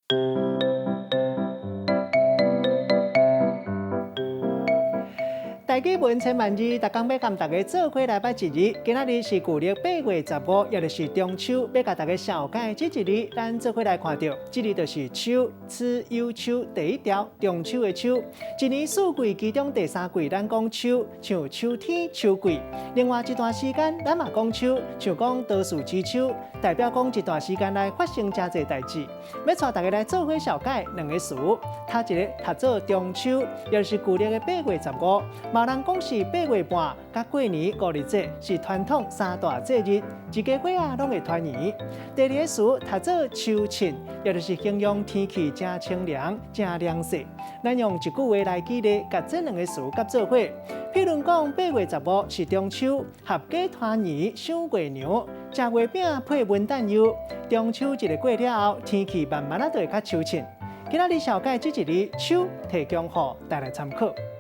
台語文千萬字，逐工欲佮大家做伙來捌一字。今仔日是舊曆8月15，也就是中秋，欲共大家紹介這一字，咱做伙來看著，這字就是秋，此有秋第一條中秋的秋。一年四季其中第三季，咱講秋，像秋天、秋季。另外一段時間，咱嘛講秋，像講多事之秋，代表講一段時間內發生誠濟代誌。欲帶大家來做伙紹介兩个詞，頭一个讀做中秋，也就是舊曆的8月15。嘛有人講是八月半，佮過年五日節是傳統三大節日，一家伙仔攏會團圓。第二个詞讀做秋凊，也就是形容天氣誠清涼、誠涼快。咱用一句話來舉例，共這兩个詞結做伙。譬如講，八月十五是中秋，合家團圓賞月娘，食月餅配文旦柚。中秋節過了後，天氣慢慢仔就會較秋凊。今仔日紹介這一字秋，提供予大家參考。